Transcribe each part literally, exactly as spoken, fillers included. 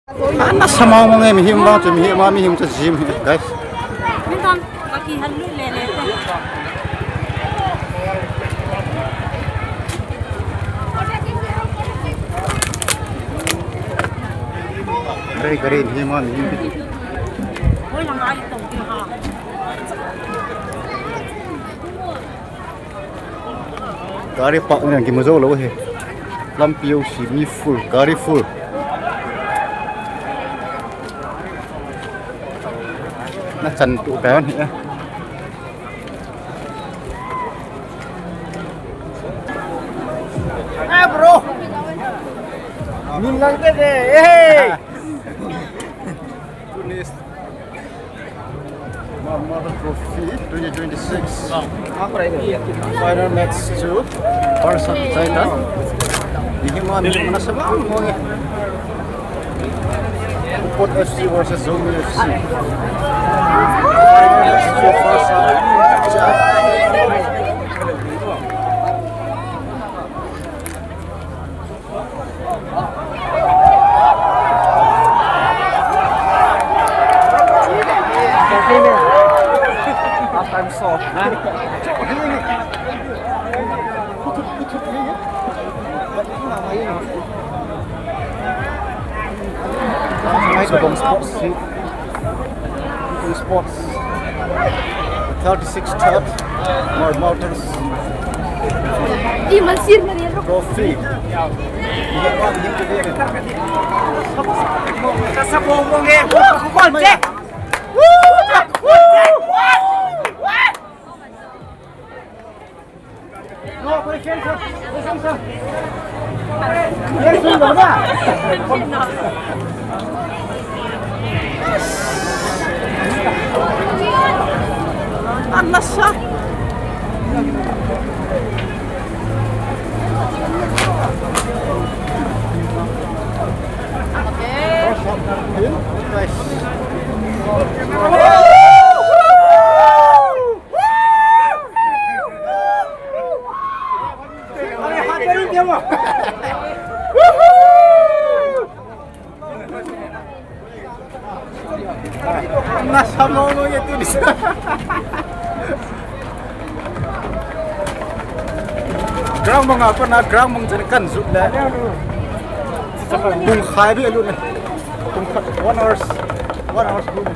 Ana samang mang e, mihem vang chu, mihem a, mihem chu jim hi, guys. Min tam, ka kihal lut le le te. Gari, gari, mihem a, mihem hi. Hoi lang ai tong ki ha. Gari park na kimu jou lou hi. Lampi jouse mi full, gari full. Na chan tu kan hi. Hey, bro. Min lang te de. Hey. Tunis. Marmata Trophy twenty twenty-six. Final match two. First half, second half. Ini mah, ini mana sebab, mau ni? Upod F C versus Zomi F C. Final match two, first half. Half time song. Sabong Sports. Sports. Thirty-six third. Marmata. Di masir mani. Trophy. Sa sabong mo nge. Kukol je. Anasa. Na samong mo ye tu di sa. Ground bang apa na ground bang jan kan jut le. Bung khai bi alu ne. Bung khai one hours, one hours bung.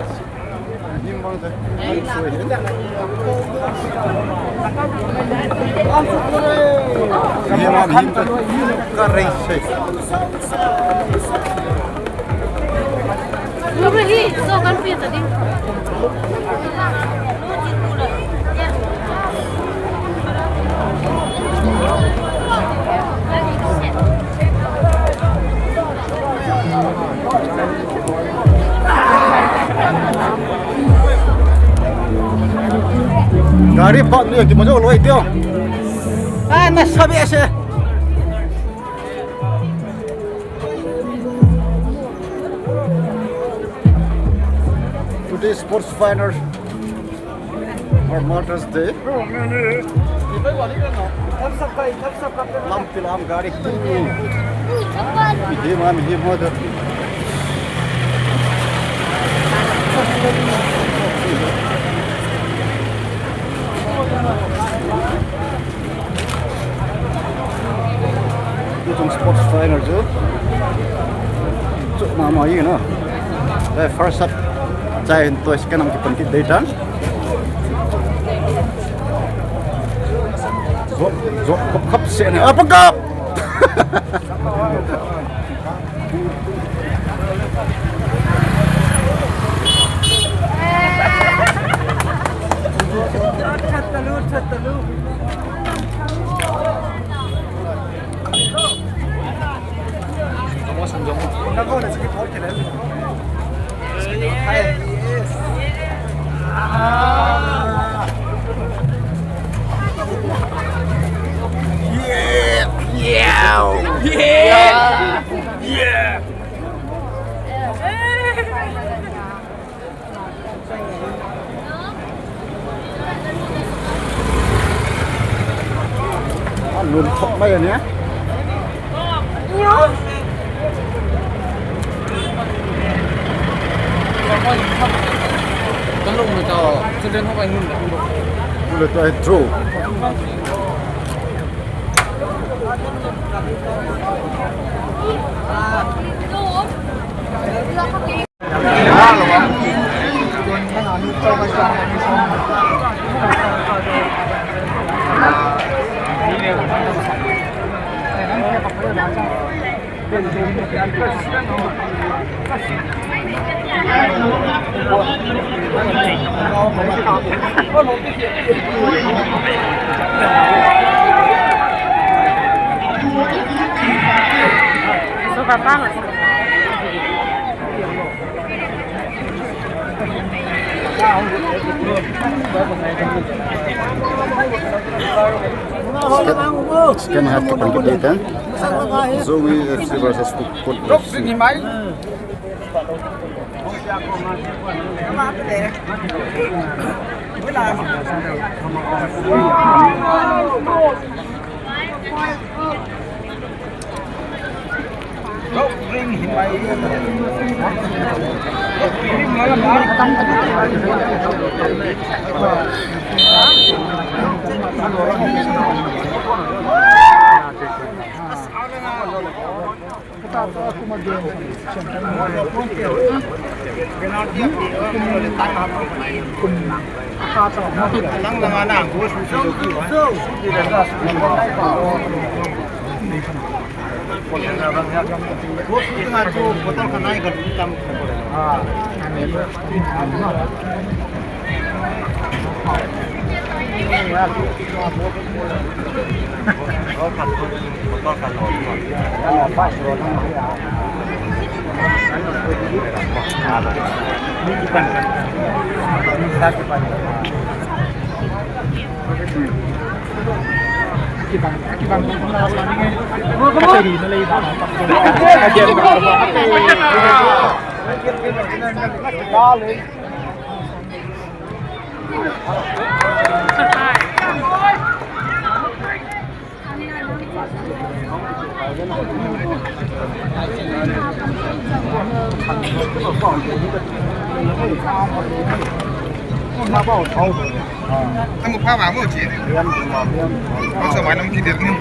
Gari park ni kimu jou lou tio. Ah, na sabi ase. Today sports final. Marmata's Day. Lampi lam gari. Mihem a, mihem ho da. Tuchung sports final chu. Chu mama hi na. First half. Chai hin toys kanam kipan kit dei tan. Zo, zo, kop kap se ne. Apa kap? Yeah! Yeah! Yeah! Alun khop mai ania. Nyo. Ule to ai draw. Second, second half to complete then. Zoe F C versus Kut F C. Ang upama mo, Chi. Ang sa manang kidir mo.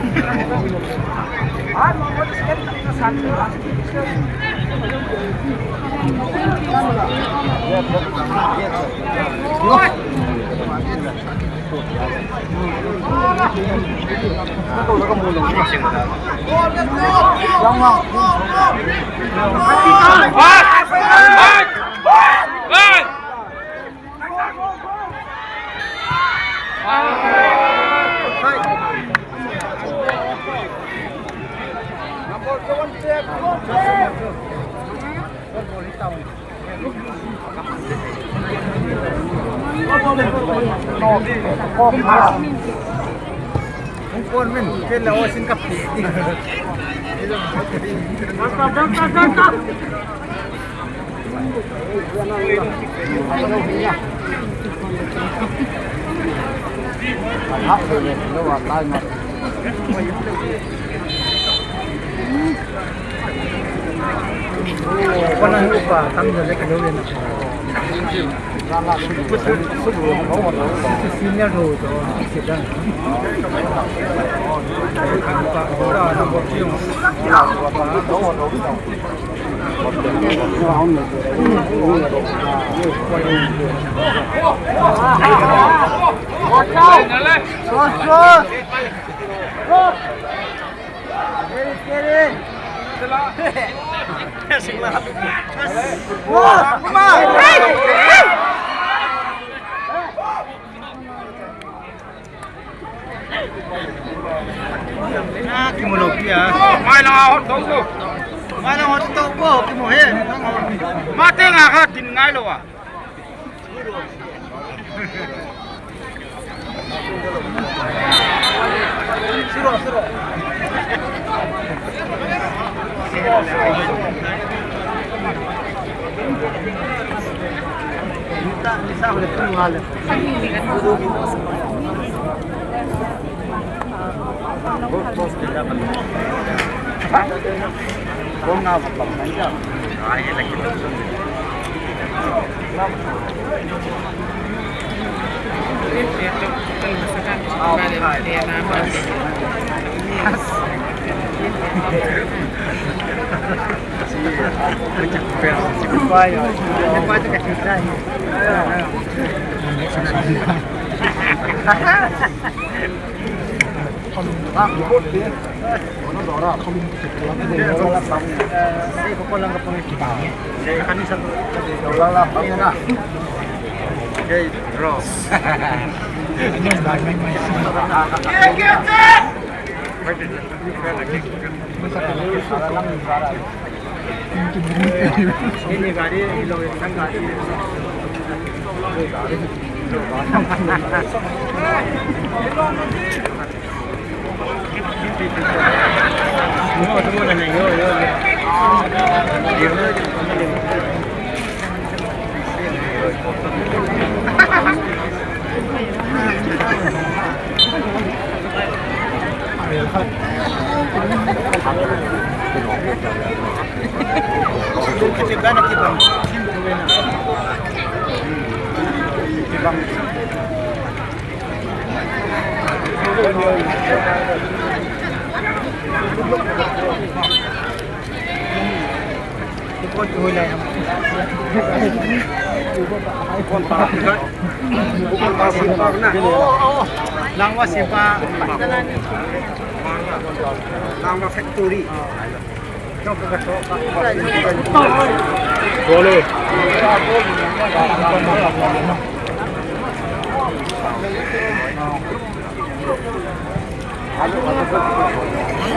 Senior ho to, kita. Kimu lou pi a. Mai lang a hot dou ko. Mai lang hot dou ko, kimu he. Mate nga kha din ngai lou a. Langwa sipa. Langwa factory. Bolo.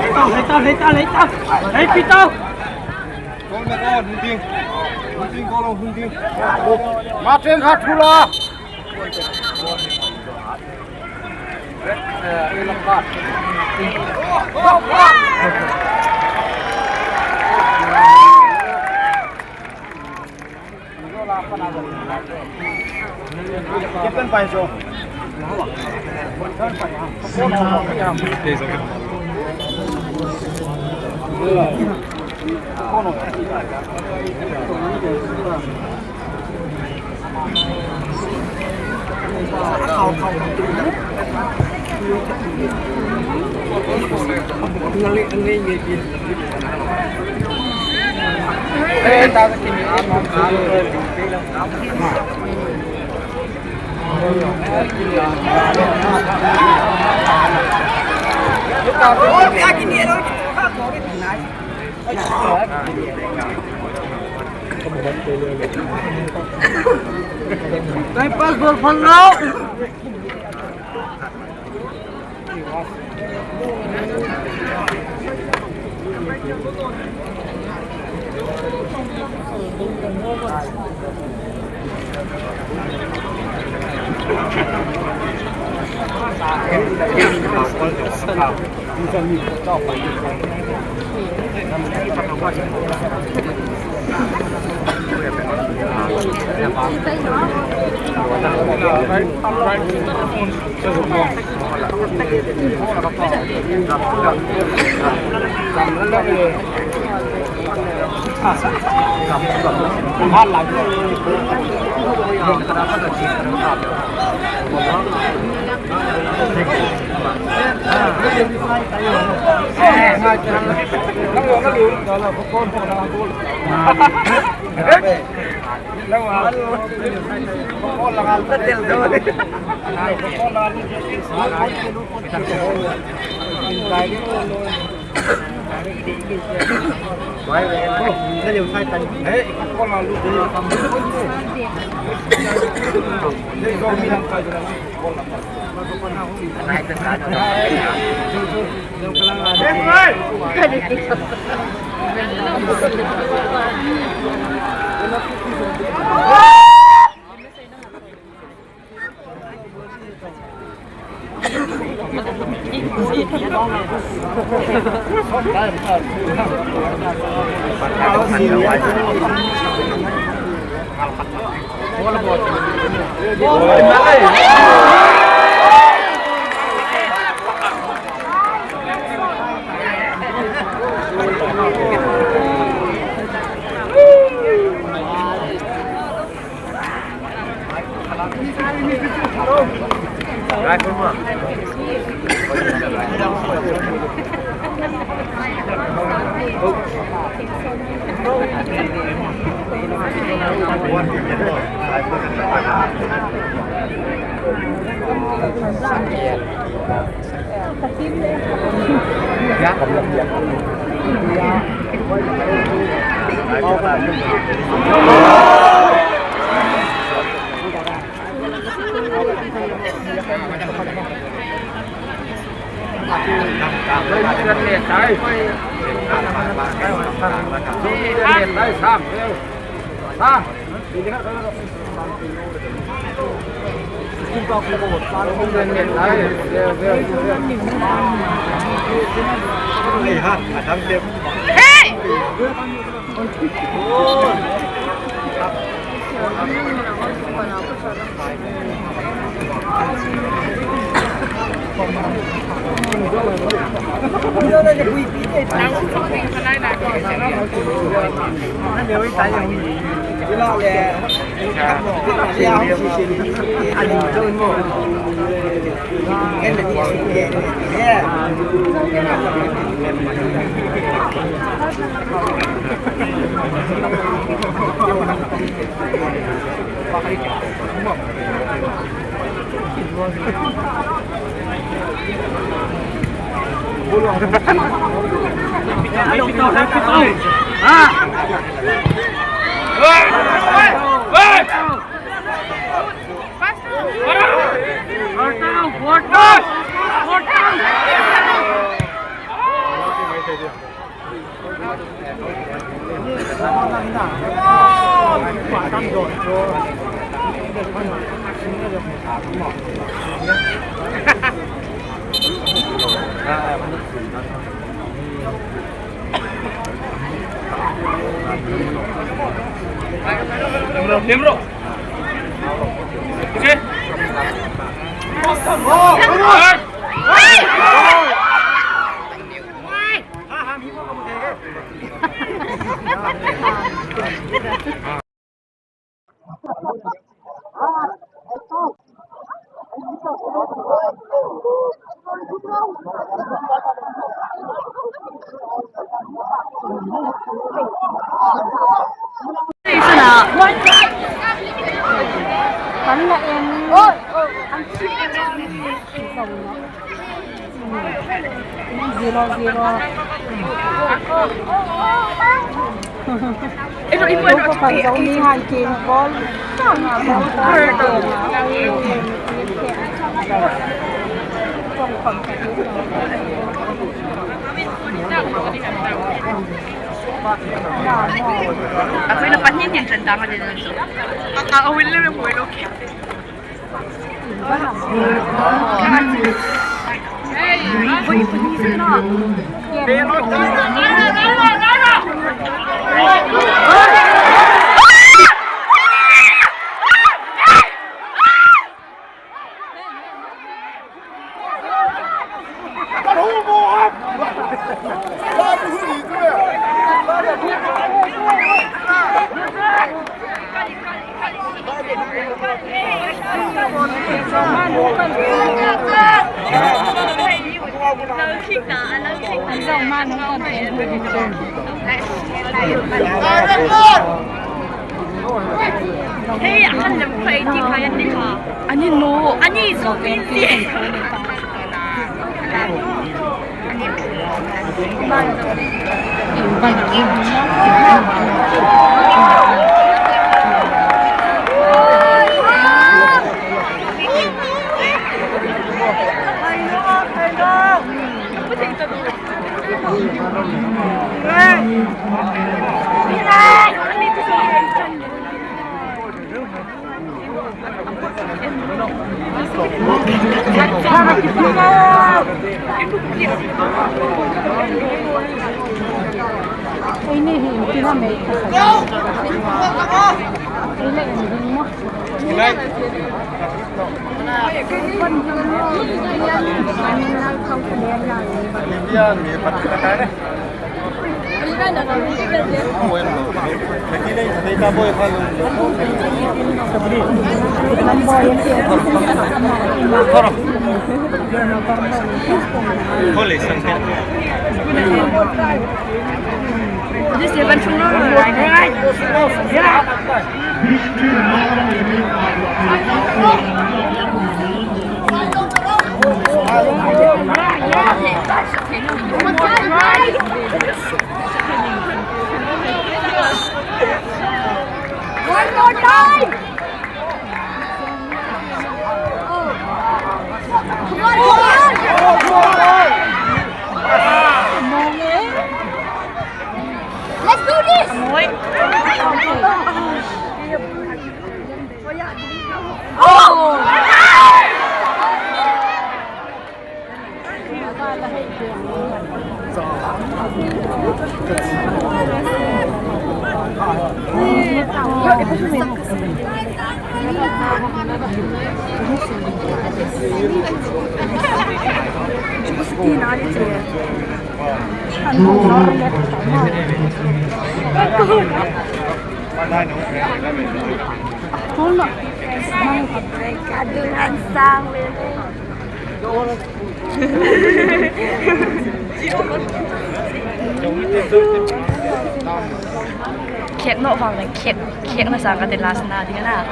Hei, tao, hei, tao, hei, tao. Hei, pi tao. Gol me gol, hung ding. Hung ding, gol hung ding. Ma teng kha thu la. Time pass, ball phalna. Zero, zero. Ito, ito, ito. Ito, ito. Ako'y napanhin din sa dama din ang so. Ang awil na ng buhay, okay. Hey, akan lam khai ti khai an ni ha. Ani no, ani so pin ti. One more time! One more! Let's do this! Oh! Khet no vang le khet, khet na sa ka te last na ding na.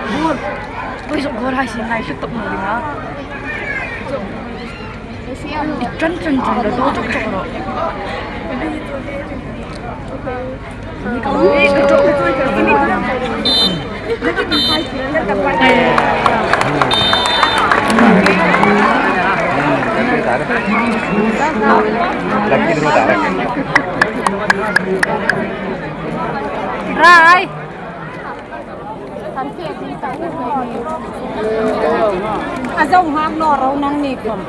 Ui, jong gol hai sin hai, sut tok no ding na. Tran tran tran lo, to tok tok lo. Rai. Ajong hak lo rau nang ni kom.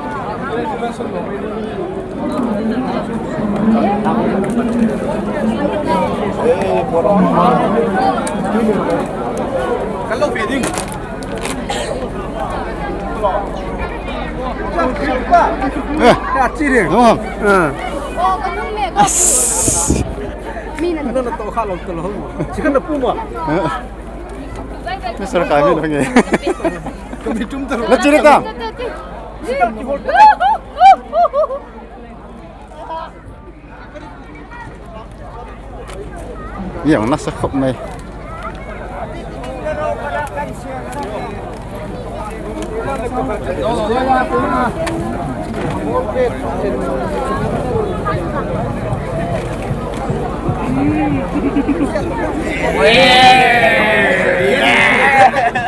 Kan lo pe ding. Eh. Ka chi ding. Lo. Ah. As. Mina na to kha lo to lo. Chi kan na pu ma. Eh. Mister Kai mi lo nge. Ka mi tum to. Na chi ta. Yang nasa khop mai.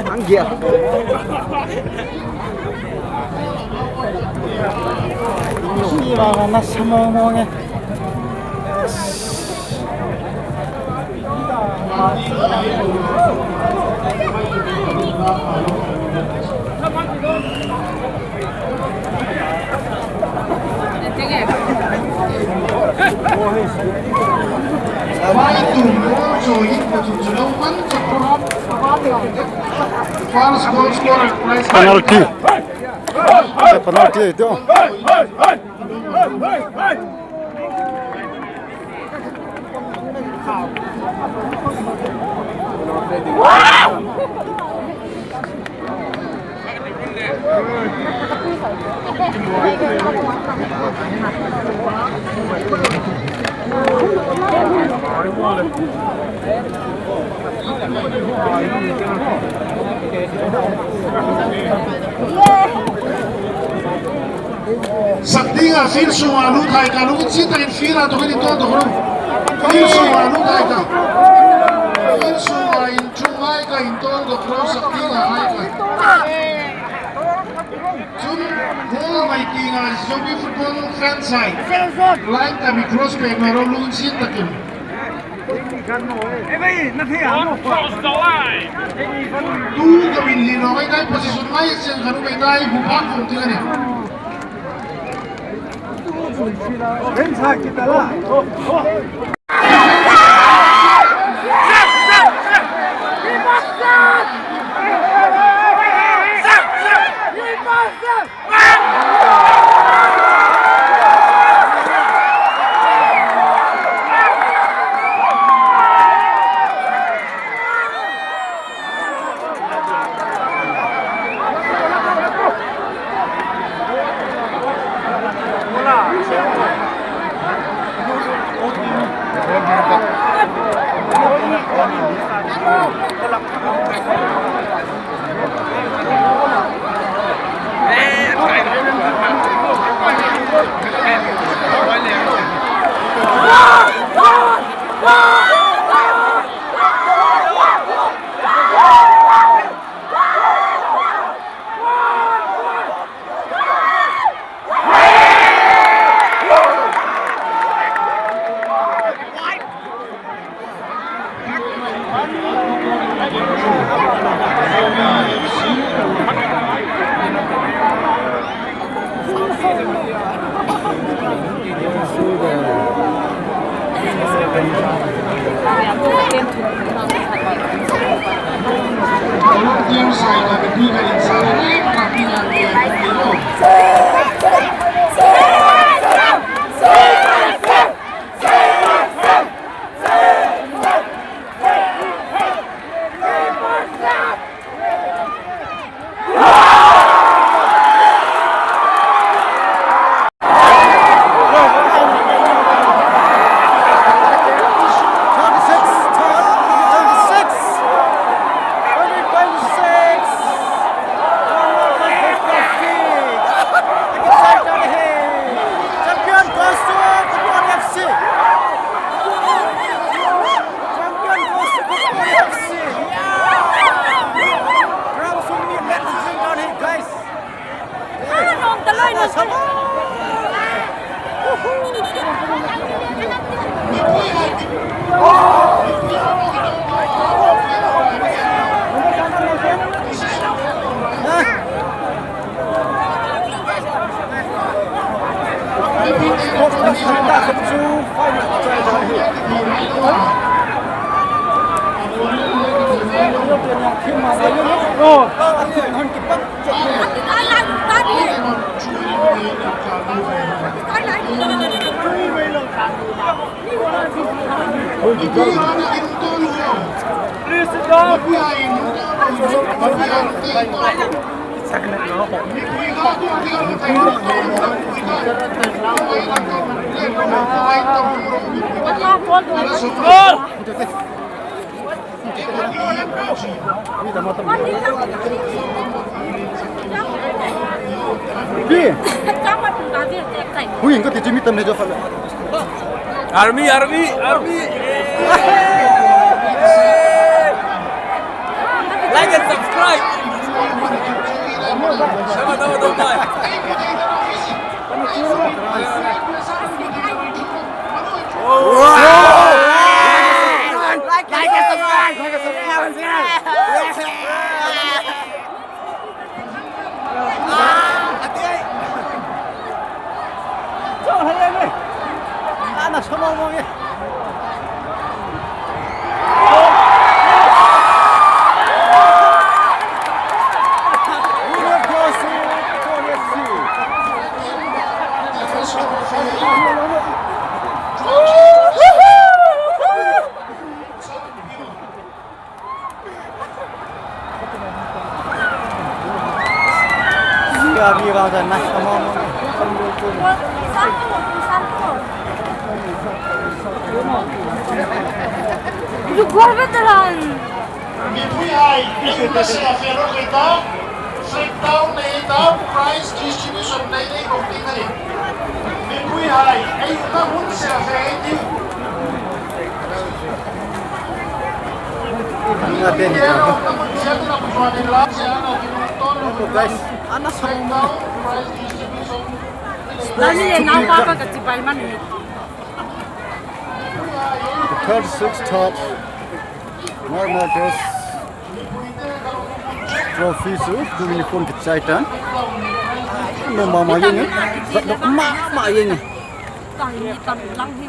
Ang giya. Sira na sa mo mo nge. Penalty. Penalty itu. Sakding a field sunga lut hai ka, lungset takin field a toh in tol doh ro. Field sunga lut hai ka. Field sunga in chung hai ka, in tol doh ro, sakding a hai ka. Chun, goal mai tinga Zomi football fans hai. Line tami cross pek na ro, lungset takin. One cross the line. Tu ka min li no, ai, ai position mai, sen ka nu mai tai, bu pa kong tinga ni. Ren sa kita la. Pi. Hui, ka ti chi mi tam ne jo fa. Army, army, army. Like and subscribe. Tama, tama, tama. Like and subscribe. Like and subscribe. Uruguay veteran. Mipui hai, ei na sia fero kita, flag down nei ta, prize distribution nei nei kong ting ani. Mipui hai, ei na mun sia fe ei ti. Guys, ana sa. Nani le nau pa ka ka chibai man ni. The third, sixth, third. Normal dress. Trophy chu, tu uniform kichai tan. Nom mama jeng e. Vat nom mama jeng e.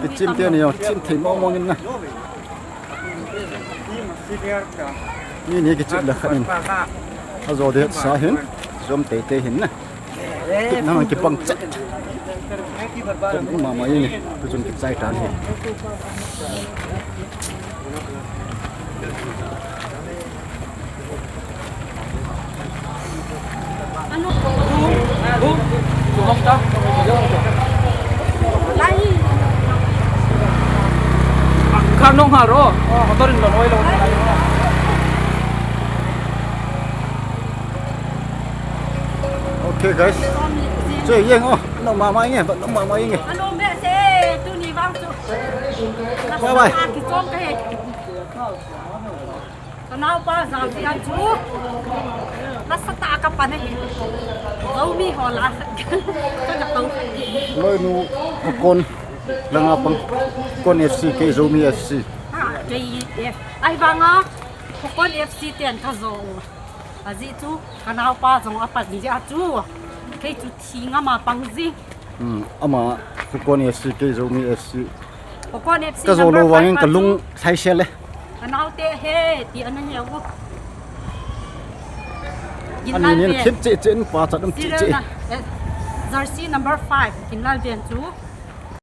Kichim te ni jong, chim thei mong mong in na. Mi ni kichim le khat in. Ajo de sa hin, jom tei tei hin na. Kipna kipang chet. Nom mama jeng e. Tu chun kichai tan hi. Kha nong ha ro. Motor in lo noi lo. Okay, guys. Che jeng o. Nom mama jeng e, nom mama jeng e. Bye bye. Ka naopa jao jeh a chu nasatah a ka pan ahi. Zomi ho lah a khat ka na pang khat. Loinu, Khokon langa pang. Khokon F C, kei Zomi F C. Ha, kei F. Ahivanga Khokon F C ten ka jo. Ajeh chu ka naopa jong a pan jeh a chu kei chu thi ngam a pang jing. Hmm, ama Khokon F C, kei Zomi F C. Khokon F C ka jo lou vangin ka lung lhaisel e. Ka naote he ti ana he u. Ani nin khem cheh cheh in pa chat um cheh cheh. Jersey number five, Ginlalven chu.